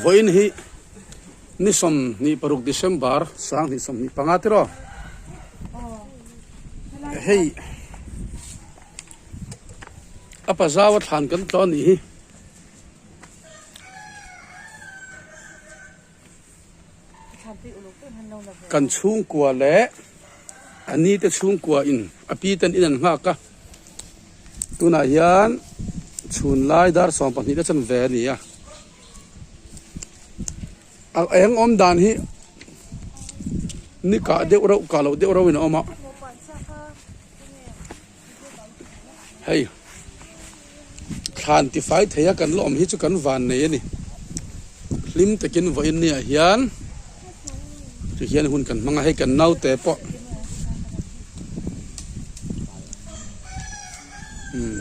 Vawiin hi ni 26 December 2025 tiraw? Hei a pazaua thlan kan tlawh a nih hi. Kan chhungkua leh a ni te chhungkua in a pi ten in an nghak a, tunah hian chhun lai dar 12 te chan ve a ni a, a eng awm dan hi ni kah deuh reuh kah loh deuh reuh in a awm a. Hei thlan tifai thei a kan la awm hi chu kan van nei a ni. Hlim takin vawiin niah hian ti hian hun kan hmang a, hei kan naute pawh umm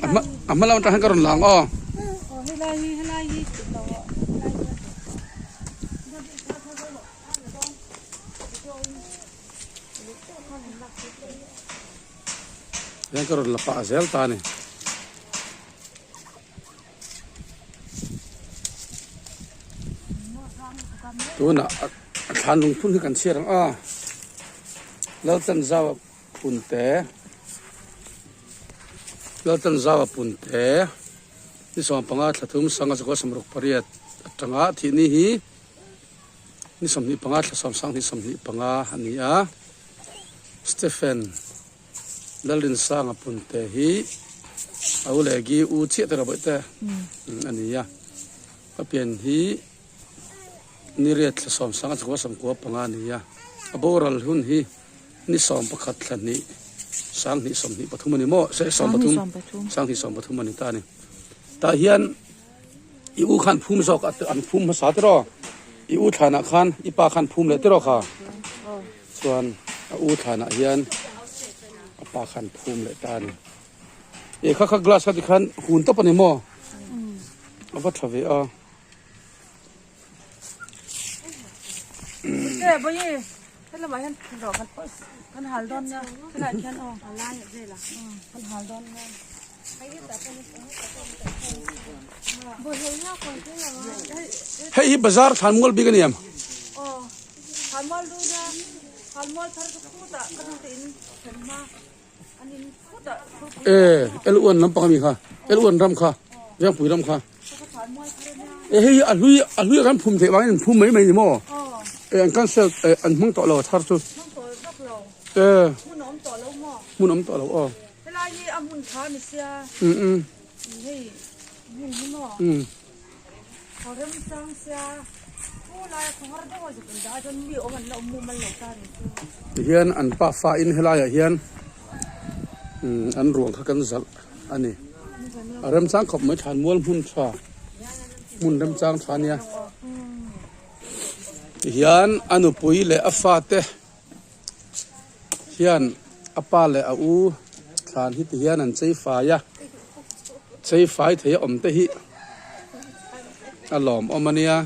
a hma a hma lam atang hian ka rawn lang aw. Hian ka rawn la pah zel ta a ni. Tunah a thlan lungphun hi kan chhiar ang a, Laltanzau a punte, Laltanzau a punte ni 15 thla thum sanga zakua 68 atanga thih ni hi. Ni 25 thla sawmsang ni 25 a ni a, Stephen Lalrinsanga Punte hi a u leh gi u chiah te rawh te a ni a, ka pian hi ni riat thla sawmsang a chukua 95 a ni a, a boral hun hi ni 11 thla hnih sang hnih 23 a ni maw 13 sang hnih 13 a ni ta a ni tah hian. I u khan phum zawk a an phum hmasa tiraw? I u thlanah khan i pa khan phum leh tiraw kha? Chuan a u thlanah hian a pa khan phum leh ta a ni. E kha kha glass kha tikhan hun tawp a ni maw? A va tha ve a. Hei hi bazar thlanmual bik a ni em? E L1 lampang ami kha L1 ram kha Vengpui ram kha e hei hi a hlui a hlui a kan phum theih vangin an phum mai mai ni maw e an cancel e an hmang tawh lo a thar chu e hmun awm tawh lo aw Helai hi a hmun tha a ni sia. Um Hei hmun hi maw? Um. A remchang sia. Khu laia khaw har deuh a zuk in dah a chuan mi awm an la awm mumal lo ta ni chu. Tihian an pa fa in helaiah hian um an ruang kha kan zalh a ni. A remchang khawp mai thlan mual hmun tha hmun remchang tha ania. Tihian a nupui leh a fate. Hian a pa leh a u thlan hi ti hian an chei fai a, chei fai thei a awm te hi a lawmawm a nia.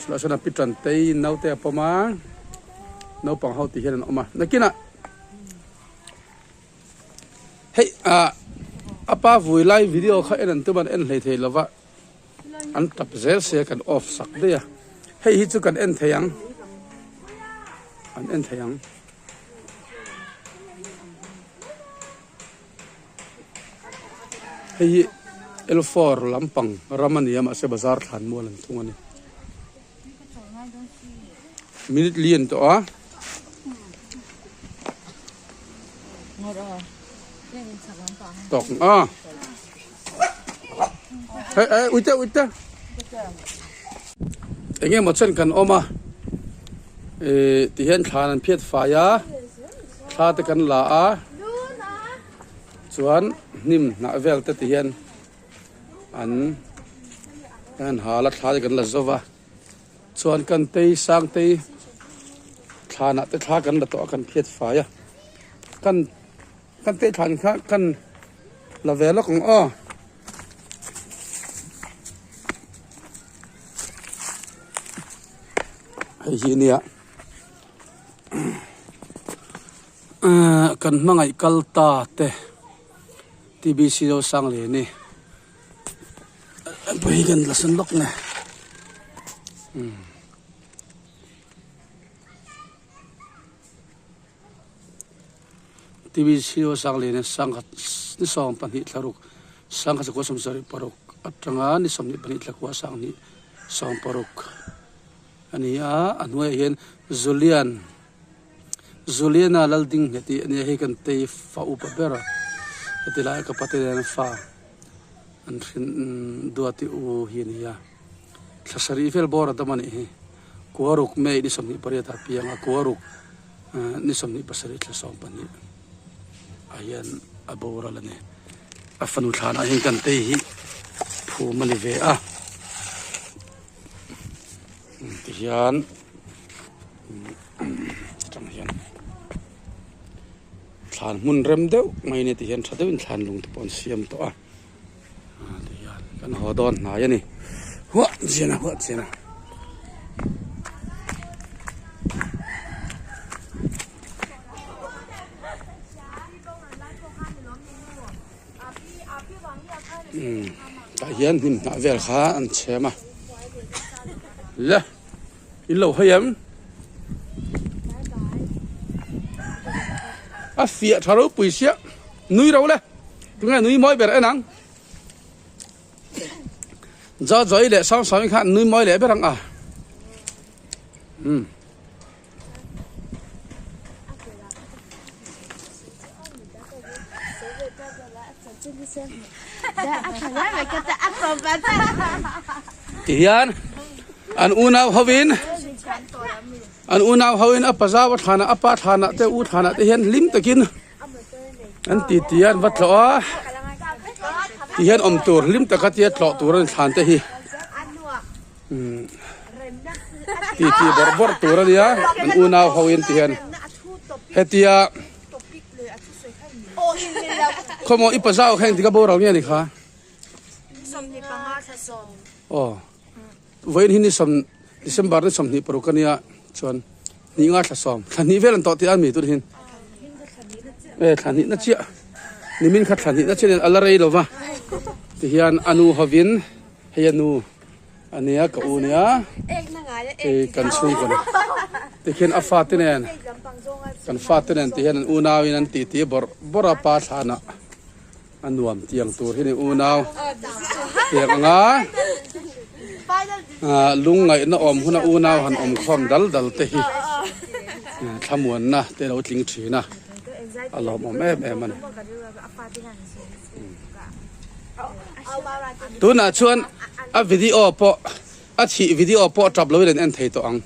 Chulaiah sawn a pi tan tei naute a pawm a, naupang ho ti hian an awm a, nakinah hei ah a pa vui lai video kha en an tum a an en hlei thei lova. An tap zel sia kan off sak daih a, hei hi chu kan en thei ang, an en thei ang. Hei hi L4 lampang ram a ni a mahse bazar thlan mual an thung a ni. Minute li an tawh a. Tawk a. Hei eh uite uite. Enge maw chen kan awm a. Eh ti hian thlan an phiat fai a. Thla te kan la a. Chuan hnim hnah vel te ti hian an an hal a thla te kan la zo va. Chuan kan tei sang tei thlanah te thla kan la tawh a kan phiat fai a. Kan Kan teh thlan kha kan la ve lawk ang aw. Hei hi nia. Ehh kan hmangaih kal ta te TBC Zosangliani pawh hi kan la sawn lawk nge umm. TBC Zosangliani sangkhat ni 12 thlaruk sangkhat zakua 76 atanga ni 22 thlakua sanghnih 60 a ni a a hnuaiah hian Julian. Juliana Laldinghne tih a nia hei kan tei fa upa ber a heti lai a ka pate nen fa an hrin duati u hi a ni a thla sarih vel bawr a dam a nih hi kuaruk May ni 28 ah piang a kuaruk ni 27 thla 12 ah hian a boral a ni a fanu thlanah hian kan tei hi phum a ni ve a tihian. Atang hian thlan hmun rem deuh mai a ni tihian tha deuhin thlan lung te pawh an siam tawh a tihian kan haw dawn hnai a ni huah chian a huah chian a. Tah hian hnim hnah vel kha an chhem a le. In lo hawi em? A fiah tha ropui sia. Nui ro le. Tunge nui mawi ber en ang. Zaw zawi leh sang sawin khan nui mawi leh ber ang a. Hmm. Tihian an unau hovin an unau hovin a pazawa thlanah a pa thlanah te u thlanah te hian hlim takin an ti ti a an va tlawh a tihian awm tur hlim taka tia tlawh tur an thlan te hi ti ti bawrh bawrh tur a nia an unau hovin tihian hetia. Khawmaw i pazau kha engtik a boral nge ni kha? Aw vawiin hi ni sawm December ni 26 a nia chuan hnih nga thla sawm thla hnih vel an tawh tih a mi tur hin e thla hnih na chiah nimin kha thla hnih na chiah a la rei lova tihian a nu hovin hei a nu a nia ka u nia hei kan chhungkaw ni tikhian a fate nen kan fate nen ti hian an unau in an titi bawrh bawrh a pa thlanah a nuam tiang tur hi ni unau tiang anga ah lungngaihna awm huna unau han awm khawm dal dal te hi thlamuanna te lo tling thin a a lawmawm em em a ni. Tunah chuan a video pawh a thih video pawh tap loin an en thei tawh ang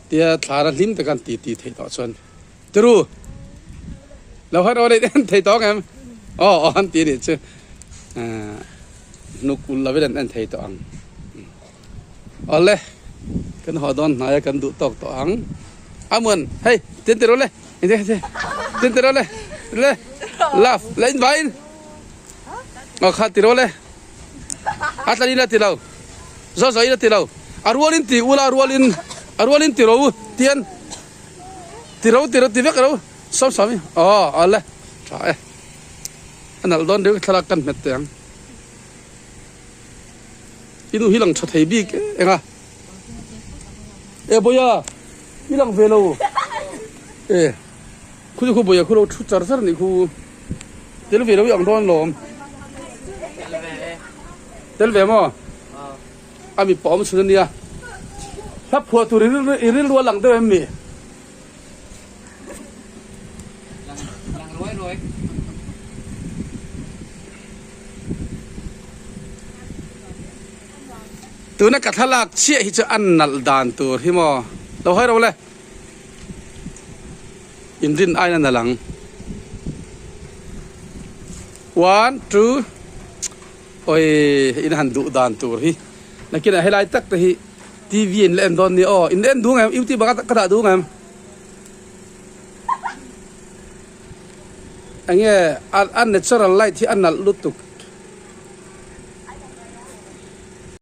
tia thlara hlim te khan ti ti thei tawh chuan tiru lo han awn en thei tawh ang em aw aw an ti anih chu hnuk ulh lovin an en thei tawh ang awle kan haw dawn hnai a kan duh tawk tawh ang amuan hei tin ti rawh le. Tin ti rawh le. Le. Love. Le in vain. Ngau kha ti rawh le. A tlan in a ti lo. Zo zo in a ti lo. A rual in ti ula a rual in a rual in ti ro u tian. Ti ro ti ro ti vek ro. Som som i. Oh, ale. Tha e. A nal don riu thlalak kan hmet te ang. Inu hi lang tha thei bik enga. E boya. I lang ve lo e khu chu khu buai a khu lo thu char char a nih khu tel ve lo i ang dawn lawm tel ve maw a mi pawh awm chhun a nia hla phuah tur i rilru a lang deuh em mi. Tuna ka thlalak chiah hi chu a nalh dan tur hi maw lo hawi ro le inrin aiin a nalh ang one two awi in han duh dan tur hi nakinah helai tak te hi T_V in la en dawn nia aw in la en duh ang em youtube ah ka dah duh ang em enge a natural light hi a nalh lutuk.